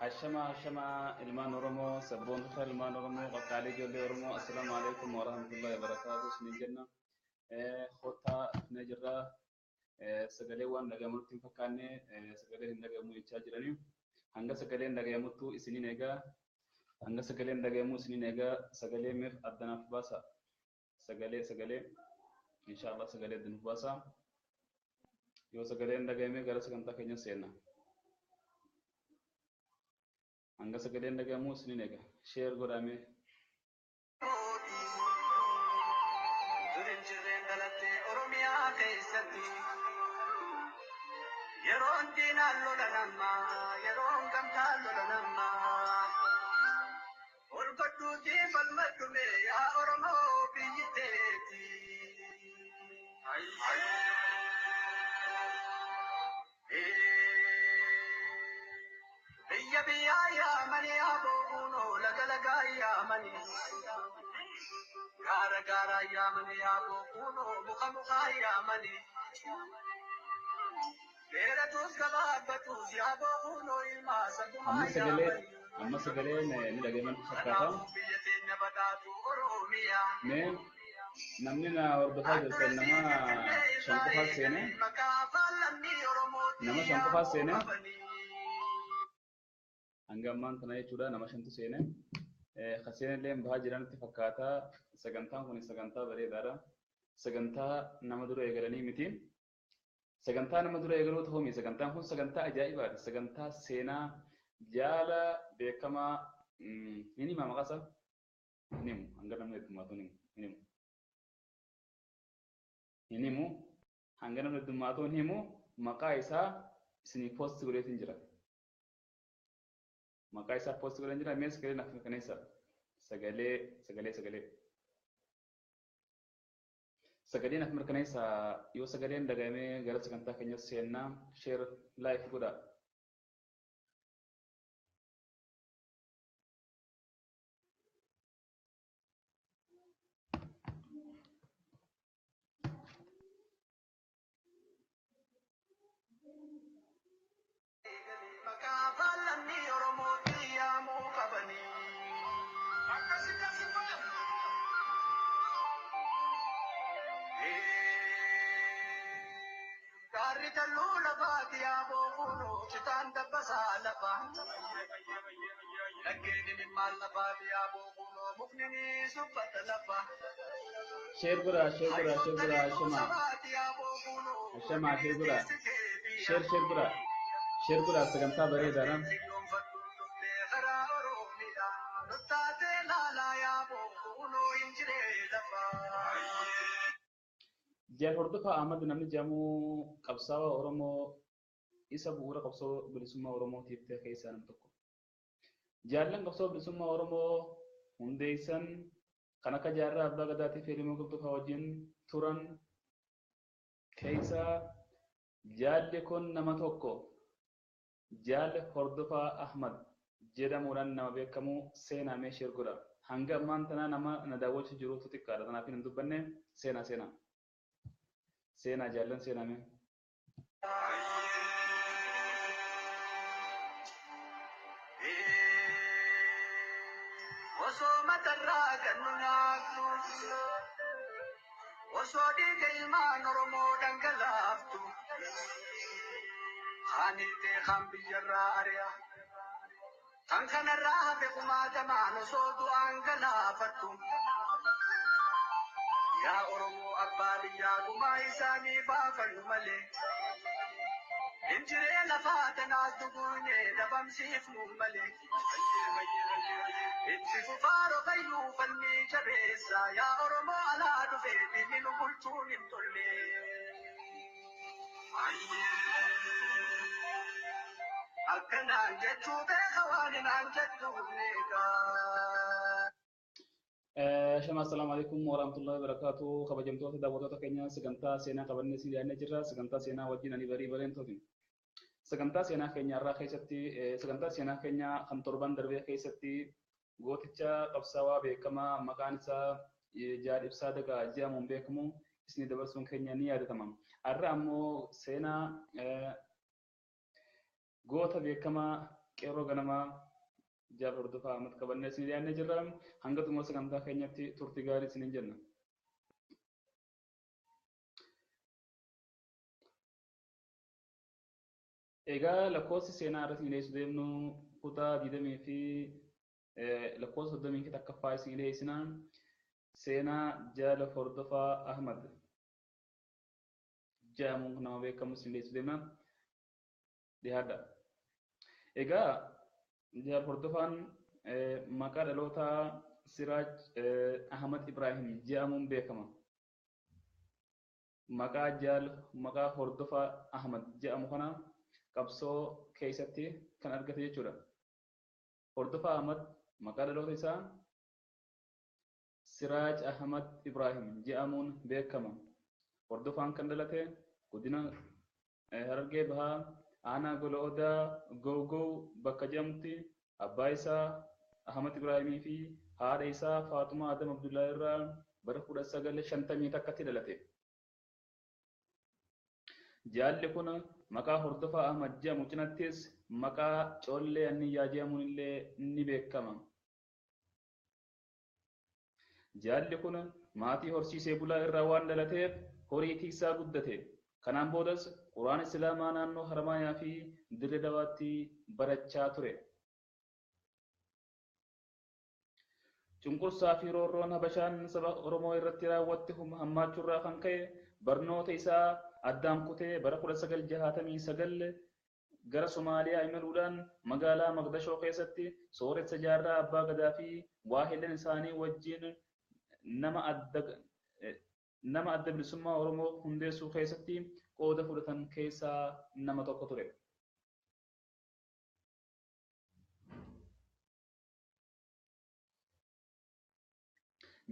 Ashama ashama ilmaan Oromoo, sabboontota ilmaan Oromoo, qaqqaalee ijoollee Oromoo, assalaamu alaikum warahmatullahi wabarakaatuh isiniin jenna. Kottaa dhufnee jirra. Sagalee waan dhagahamutti hin fakkaanne, sagaleen hin dhagahamu jechaa jiranii. Hanga sagaleen dhagahamuttu isiniin eegaa. Hanga sagaleen dhagahamu isiniin eegaa. Sagalee meef addanaaf baasa. Sagalee sagalee. Inshaallah sagalee addanaaf baasa. Yoo sagaleen dhagahame gara sagantaa keenya seenna. Hanga sagaleen dhagahamu isiniin eega. Sheer godhamee. Durin jirreen dhalattee Oromiyaa keessatti yeroon diinaan lola namaa, yeroon gamtaan lola namaa. Ol godhuutii falmadhu mee yaa Oromoo biyyi teeti. Biyya biyyaa yaamanii aboobuunoo laga lagaa yaamanii. Gaara gaara yaamanii aboobuunoo muka mukaa yaamanii. Dheeratus gabaabbatus yaaboobuunoo ilmaa sagumaa Amma sagalee yaamanii. Amma sagaleen ni dhagahaman fakkaata. Kanaafuu biyya teenya badhaatu Oromiyaa. Mee namni na hordofaa jirtan nama 5 qofaa seene. Nama 5 qofaa seene. Hanga ammaan tana jechuudha nama 5tu seene. Ka seenellee bahaa jiranitti fakkaata. Sagantaan kun sagantaa bareedaadha. Sagantaa nama dura eegalanii miti. Sagantaa nama dura eegaluu ta'uu miti. Sagantaan kun sagantaa ajaa'ibaati. Sagantaa seenaa jaala beekamaa ni hima maqaa isaa? Hin himu. Hanga namni heddummaatu hin himu. Hin himu. Hin himu. Hanga namni heddummaatu hin himu. Maqaa isaa isinii poosti godheetiin jira. Maqaa isaa poosti godheen jira. Mee sagalee naaf mirkaneessa. Sagalee sagalee sagalee. Sagalee naaf mirkaneessa. Yoo sagaleen dhaga'amee gara sagantaa keenya seennaa, share like godhaa. Maqaa afaan Oromootti yaamuu qabanii. Gaarri talluu lafaati yaaboo kunoo citaan dabbasaa lafa. Laggeen imimmaan lafaati yaaboo kunoo mukni ni suffata lafa. Share godhaa, share godhaa, share godhaa, ashama. Ashama, share godhaa. Share share godhaa. Share godhaa sagantaa bareedaadha. Jaal Hordofaa Ahmad namni jedhamu qabsaa'aa Oromoo isa bu'uura qabsoo bilisummaa Oromootiif ta'e keessaa nama tokko. Jaallan qabsoo bilisummaa Oromoo hundeessan kan akka Jaarraa Abbaa Gadaatii fi Elmoo Qilxuu wajjin turan keessaa jaalli kun nama tokko. Jaalli Hordofaa Ahmad jedhamuudhaan nama beekamu seenaa mee share godha. Hanga ammaan tanaa nama na daawwachuu jirutu xiqqaadha. Kanaaf hin dubbanne seenaa seenaa. Seenaa jaallan seenaa mee. Osoo matarraa kan nu nyaattu, osoo dhiiga ilmaan Oromoo dhangalaaftu, haaniitee kaan biyyarraa ari'a. Kan kanarraa hafe kumaatamaan osoo du'aan galaafattu. Yaa Oromoo abbaa biyyaa gumaa isaanii baafannu malee. Injiree lafaa tanaas duguunee dhabamsiifnu malee. Itti fufaa rogayyuu falmii jabeessa yaa Oromoo alaa dhufee diinni nu bulchuun hin tolle. Akkanaan jechuu beeka waan hinaan jettu beeka. Shama assalaamu alaikum warahmatullahi wabarakatuh. Kabajamtoota daawwattoota keenya sagantaa seenaa qabannee isin dhiyaannee jirra. Sagantaa seenaa wajjin ani barii bareentooti. Sagantaa seenaa keenya irraa keessatti sagantaa seenaa keenya kan torban darbee keessatti gooticha qabsaawaa beekamaa maqaan isaa Jaal Ibsaa Dagaa jedhamuun beekamu isinii dabarsuun keenya ni yaadatama. Har'a ammoo seenaa goota beekamaa Qeerroo ganamaa Jaal Hordofaa Ahmad qabannee isin dhiyaannee jirra. Hanga xumura sagantaa keenyatti turtii gaarii isiniin jenna. Egaa lakkoofsi seenaa irratti isin dhiyeessuu deemnu kutaa 20 fi lakkoofsa 31ffaa isin dhiyeessina. Seenaa Jaal Hordofaa Ahmad jedhamuun nama beekamu isin dhiyeessuu deemna. Dhiyaadha. Egaa Jaal Hordofaan maqaa dhalootaa Siraaj Ahmad Ibrahim jedhamuun beekama. Maqaa Jaal maqaa Hordofaa Ahmad jedhamu kana qabsoo keessatti kan argate jechuudha. Hordofaa Ahmad maqaa dhaloota isaa Siraaj Ahmad Ibrahim jedhamuun beekama. Hordofaan kan dhalate godina Harargee Bahaa aanaa Gola Odaa Gowgow bakka jedhamutti abbaa isaa Ahmad Ibrahimii fi haadha isaa Faaxumaa Adam Abdullaa irraa bara 1951tti dhalate. Jaalli kun maqaa Hordofaa Ahmad jedhamu cinattis maqaa Collee Anniyyaa jedhamuun illee ni beekama. Jaalli kun maatii horsiisee bulaa irraa waan dhalateef horii tiksaa guddate. Kanaan boodas Quraan Islaamaa naannoo Harmaayaa fi Dirree Dawaatti barachaa ture. Cunqursaa fi roorroon Habashaan saba Oromoo irratti raawwatte hammaachuurraa kan ka'e barnoota isaa addaan kutee bara 1969 gara Somaaliyaa imaluudhaan magaalaa Maqdashoo keessatti sooressa jaarraa abbaa gadaa fi waahileen isaanii wajjin nama adda bilisummaa Oromoo hundeessuu keessatti qooda fudhatan keessaa nama tokko ture.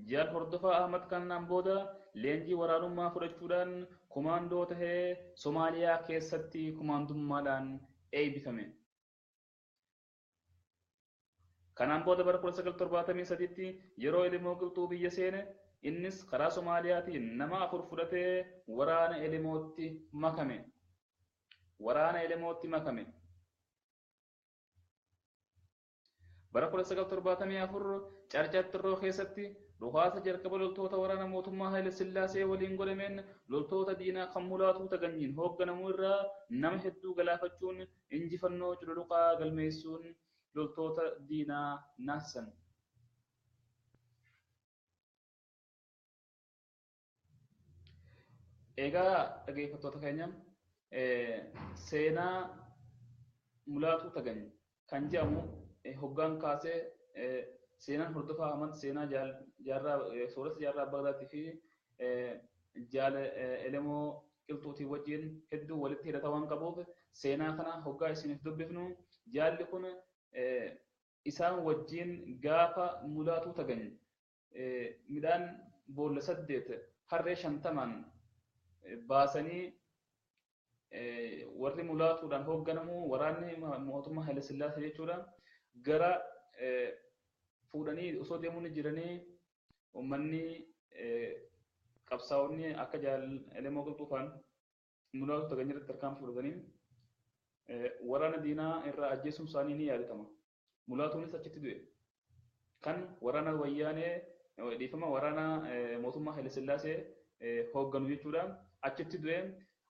Jaal Hordofaa Ahmad kanaan booda leenjii waraanummaa fudhachuudhaan kumaandoo tahee Somaaliyaa keessatti kumaandummaadhaan eebbifame. Kanaan booda bara 1973tti yeroo Elemoo Qilxuu biyya seene innis karaa Somaaliyaatiin nama 4 fudhatee waraana Elemootti makame. Waraana Elemootti makame. Bara 1974 Carcar keessatti dhukaasa jalqaba loltoota waraana mootummaa Haayile Sillaasee waliin godhameen loltoota diinaa kan Mulaatuu Taganyiin hoogganamu irraa nama hedduu galaafachuun injifannoo cululuqaa galmeessuun loltoota diinaa naasisan. Egaa dhaggeeffattoota keenya seenaa Mulaatuu Tagany kan jedhamu hoggaan kaasee seenaan Hordofaa Ahmad seenaa jaarraa sooressa jaarraa abbaa gadaatii fi jaala Elemoo Qilxuutii wajjin hedduu walitti hidhata waan qabuuf seenaa kana hoggaa isiniif dubbifnu jaalli kun isaan wajjin gaafa Mulaatuu Tagany midhaan boolla 8 harree 50 baasanii warri Mulaatuudhaan hoogganamu waraanni mootummaa Haayile Sillaasee jechuudha gara fuudhanii osoo deemuun jiranii uummanni qabsaa'onni akka Jaal Elemoo Qilxuufaan Mulaatuu Tagany irratti tarkaanfii fudhatanii waraana diinaa irraa ajjeesuun isaanii ni yaadatama. Mulaatuunis achitti du'e. Kan waraana wayyaanee dhiifama waraana mootummaa Haayile Sillaasee hoogganu jechuudha. Achitti du'e.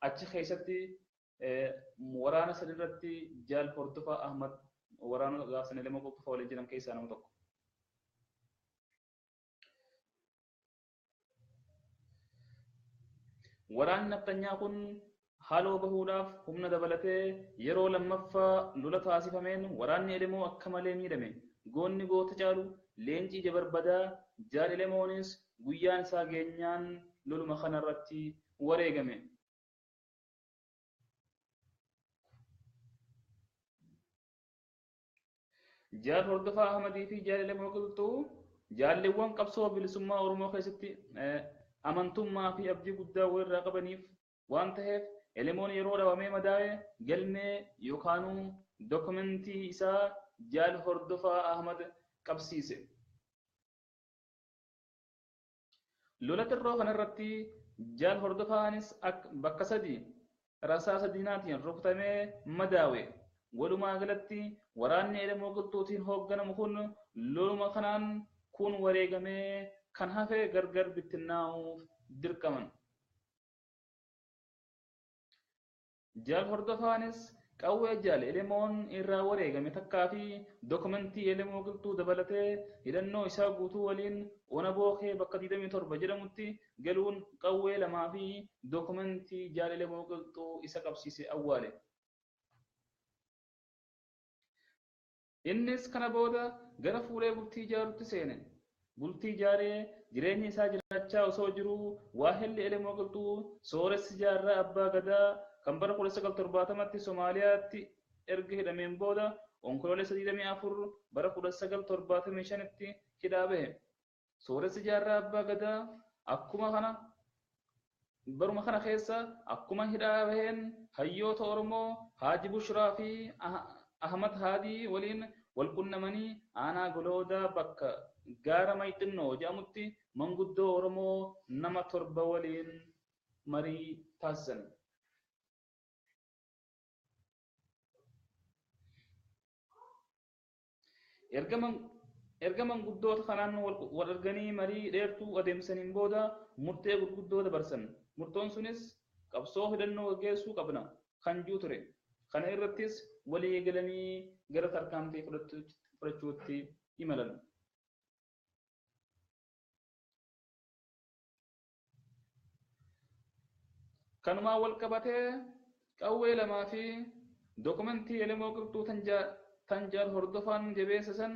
Achi keessatti waraana sanirratti Jaal Hordofaa Ahmad waraana gaafsan Elemoo Qilxuufaa waliin jiran keessaa nama tokko. Waraanni naftanyaa kun haaloo bahuudhaaf humna dabalatee yeroo lammaffaa lola taasifameen waraanni Elemoo akka malee miidhame. Goonni goota caalu leencii ija barbadaa Jaal Elemoonis guyyaan isaa geenyaan loluma kanarratti wareegame. Jaal Hordofaa Ahmadii fi Jaal Elemoo Qilxuu jaalleewwan qabsoo bilisummaa Oromoo keessatti amantummaa fi abdii guddaa walirraa qabaniif waan ta'eef Elemoon yeroo dhabamee madaa'e galmee yookaanuu dookumentii isaa Jaal Hordofaa Ahmad qabsiise. Lola xirroo kanarratti Jaal Hordofaanis bakka 3 rasaasa diinaatiin rukutamee madaawe. Walumaa galatti waraanni Elemoo Qilxuutiin hoogganamu kun loluma kanaan kun wareegamee kan hafe gargar bittinnaa'uuf dirqaman. Jaal Hordofaanis qawwee jaal Elemoon irraa wareegame takkaa fi dokumentii Elemoo Qilxuu dabalatee hidhannoo isaa guutuu waliin ona Bookee bakka 27 jedhamutti galuun qawwee lamaa fi dokumentii jaal Elemoo Qilxuu isa qabsiise awwaale. Innis kana booda gara fuulee bultii ijaaruutti seene. Bultii ijaaree jireenya isaa jiraachaa osoo jiruu waahilli Elemoo Qilxuu sooressi jaarraa abbaa gadaa kan bara 1970tti Somaaliyaatti erga hidhameen booda onkoloolessa 24 bara 1975tti hidhaa bahe. Sooressi jaarraa abbaa gadaa akkuma kana baruma kana keessa akkuma hidhaa baheen hayyoota Oromoo Haaji Bushraa fi Ahmad Haadii waliin wal qunnamanii aanaa Goloodaa bakka gaara Mayxinnoo jedhamutti manguddoo Oromoo nama 7 waliin marii taasisan. Erga manguddoota kanaan wal arganii marii dheertuu adeemsaniin booda murtee gurguddoo dabarsan. Murtoon sunis qabsoo hidhannoo gaggeessuu qabna kan jiru ture. Kana irrattis walii galanii gara tarkaanfii fudhachuutti imalan. Kanumaan wal qabatee qawwee lamaa fi dokumentii Elemoo Qilxuu tan jaal Hordofaan jabeessa san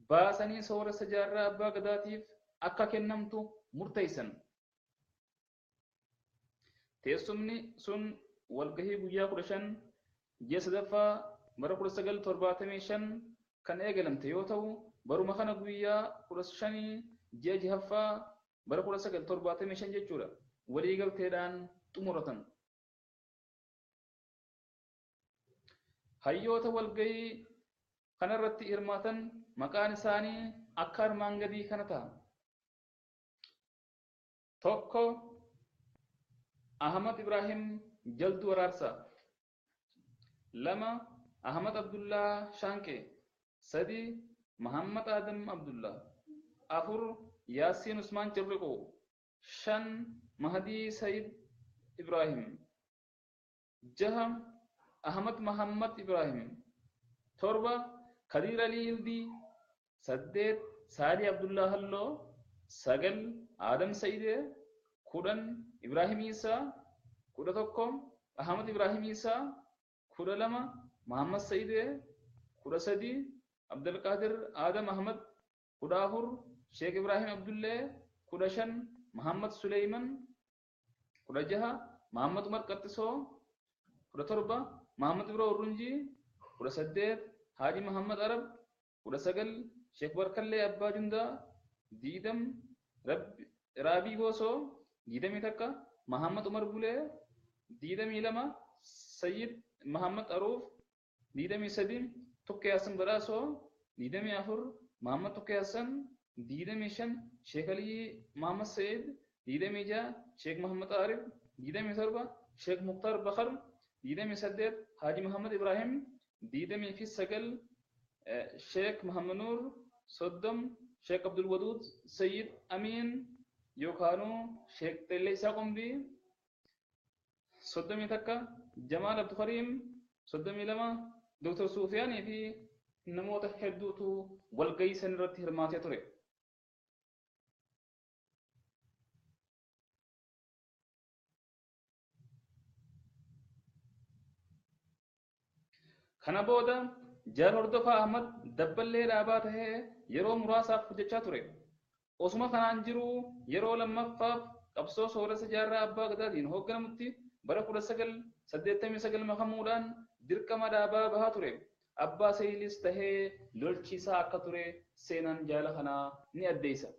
baasanii sooressa jaarraa abbaa gadaatiif akka kennamtu murteessan. Teessumni sun walgahii guyyaa 15 ji'a sadaffaa bara 1975 kan eegalamte yoo ta'u baruma kana guyyaa 15 ji'a jahaffaa bara 1975 jechuudha waliigalteedhaan xumuratan. Hayyoota walgahii kanarratti hirmaatan maqaan isaanii akka armaan gadii kana ta'a. 1 Ahmad Ibrahim Jalduu Araarsaa, 2 Ahmad Abdullah Shaanqee, 3 Muhammad Adam Abdullah, 4 Yaasiin Usmaan Cirriqoo, 5 Mahadii Sayid Ibrahim, 6 Ahmad Muhammad Ibrahim, 7 Kadir Ali Ildii, 8 Saadi Abdullah Halloo, 9 Adam Saidee, 10 Ibrahim Isaa, 11 Ahmad Ibrahim Isaa, 12 Muhammad Saidee, 13 Abdulqaadir Adam Ahmad, 14 Sheekh Ibrahim Abdullee, 15 Muhammad Suleyman, 16 Muhammad Umar Qaxxisoo, 17 Muhammad Ibro Urunjii, 18 Haaji Muhammad Arab, 19 Sheekh Barkallee Abbaa Jundaa, 20 Raabii Boosoo, 21 Muhammad Umar Bulee, 22 Sayyid Muhammad Aruuf, 23 Tukkee Hassan Badhaasoo, 24 Muhammad Tukkee Hassan, 25 Sheekh Alii Muhammad Said, 26 Sheekh Muhammad Arif, 27 Sheekh Mukhtar Bakar, 28 Haaji Muhammad Ibrahim, 29 Sheekh Muhammad Nur, 30 Sheekh Abdul Waduud Sayyid Amin yookaanuu Sheekh Xelleessaa Qombii, 31 Jamaal Abdulkariim, 32 Dr. Suufiyaanii fi namoota hedduutu walgahii san irratti hirmaatee ture. Kana booda Jaal Hordofaa Ahmad dabballee dhaabaa tahee yeroo muraasaaf hojjechaa ture. Osuma kanaan jiruu yeroo lammaffaaf qabsoo sooressa jaarraa abbaa gadaatiin hoogganamutti bara 1989 makamuudhaan dirqama dhaabaa bahaa ture. Abbaa Seeyilis tahee lolchiisaa akka ture seenaan jaala kanaa ni addeessa.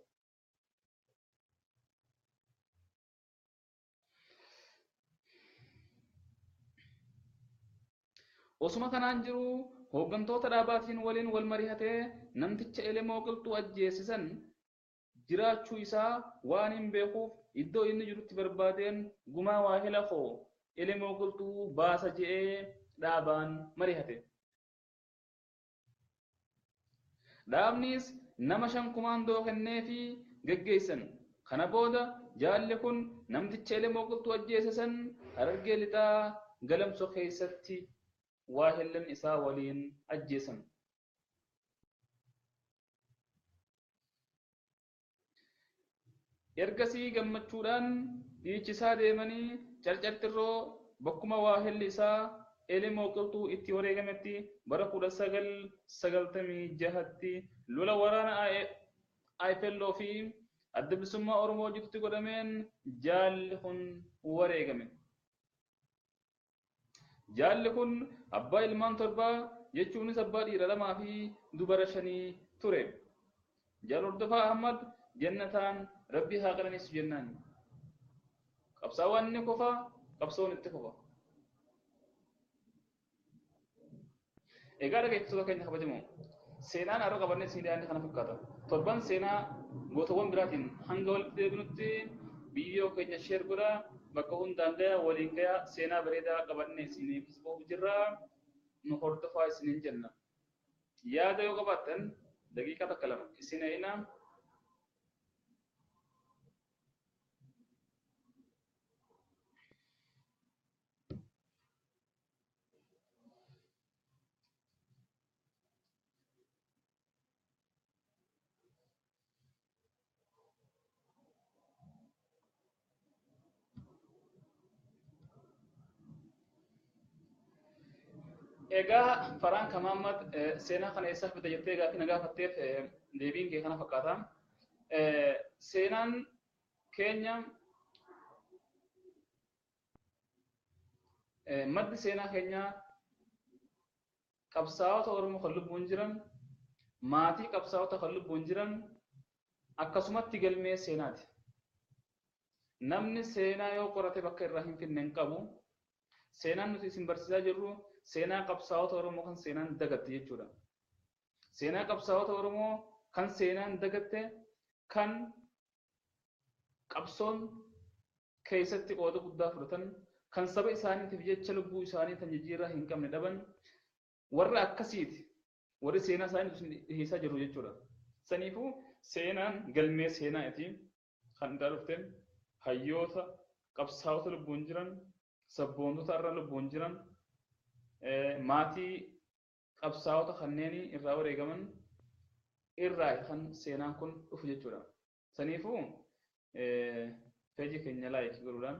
Osuma kanaan jiruu hooggantoota dhaabaatiin waliin wal mari'atee namticha Elemoo Qilxuu ajjeesisan jiraachuu isaa waan hin beekuuf iddoo inni jirutti barbaadeen gumaa waahila koo Elemoo Qilxuu baasa je'ee dhaabaan mari'ate. Dhaabnis nama 5 kumaandoo kenneefii geggeessan. Kana booda jaalli kun namticha Elemoo Qilxuu ajjeese san Harargee Lixaa Galamsoo keessatti waa hellan isaa waliin ajjeesan. Ergasii gammachuudhaan dhiichisaa deemanii Carcartirroo bakkuma waa helli isaa Elemoo Qilxuu itti wareegametti bara 1996tti lola waraana IPLO fi adda bilisummaa Oromoo jidduutti godhameen jaalli kun wareegame. Jaalli kun abbaa ilmaan 7 jechuunis abbaa dhiira 2 fi dubara 5 ture. Jaal Hordofaa Ahmad jannataan Rabbi haa qananiisu jennaan. Qabsaawwan ni kufa, qabsoon itti kufa. Egaa dhaggeeffattoota keenya kabajamoo, seenaan har'a qabannee isin dhiyaanne kana fakkaata. Torban seenaa gootawwan biraatiin hanga walitti deebinutti biyyoo keenya sheer godhaa, bakka hundaan gayaa, waliin gayaa, seenaa bareedaa qabannee isiniif bahuuf jirra. Nu hordofaa isiniin jenna. Yaada yoo qabaattan daqiiqaa takka lama isin eeyna. Egaa Faraan Kamaammat seenaa kana eessaaf fida jettee gaaffii na gaafatteef deebiin kee kana fakkaata. Seenaan keenya maddi seenaa keenyaa qabsaa'ota Oromoo kan lubbuun jiran, maatii qabsaa'ota kan lubbuun jiran, akkasumatti galmee seenaati. Namni seenaa yoo qorate bakka irraa hin finne hin qabu. Seenaan nuti isin barsiisaa jirru seenaa qabsaa'ota Oromoo kan seenaan dagatte jechuudha. Seenaa qabsaa'ota Oromoo kan seenaan dagatte, kan qabsoon keessatti qooda guddaa fudhatan, kan saba isaaniitiif jecha lubbuu isaanii tan jijjiirraa hin qabne dhaban, warra akkasiiti warri seenaa isaanii isin dhiyeessaa jirru jechuudha. Saniifuu seenaan galmee seenaati kan irraa dhufte hayyoota qabsaa'ota lubbuun jiran, sabboontota irra lubbuun jiran, maatii qabsaa'ota kanneen irraa wareegaman irraa kan seenaan kun dhufu jechuudha. Saniifuu peejii keenya laayik godhuudhaan,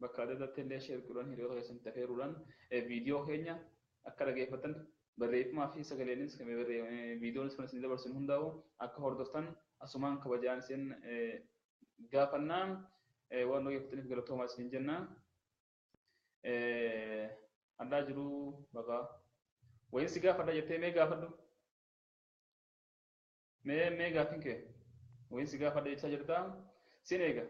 bakka adda addaatti illee sheer godhuudhaan, hiriyoota keessanitti affeeruudhaan, viidiyoo keenya akka dhaggeeffatan barreeffamaa fi sagaleenis viidiyoonis kan isin dabarsin hundaa'u akka hordoftan asumaan kabajaan isin gaafannaa. Waan dhaggeeffataniif galatoomaa isin jenna. Addaa jiru bakka wayin si gaafadha jettee mee gaafadhu, mee gaafin kee wayin si gaafadha jechaa jirta sin eega.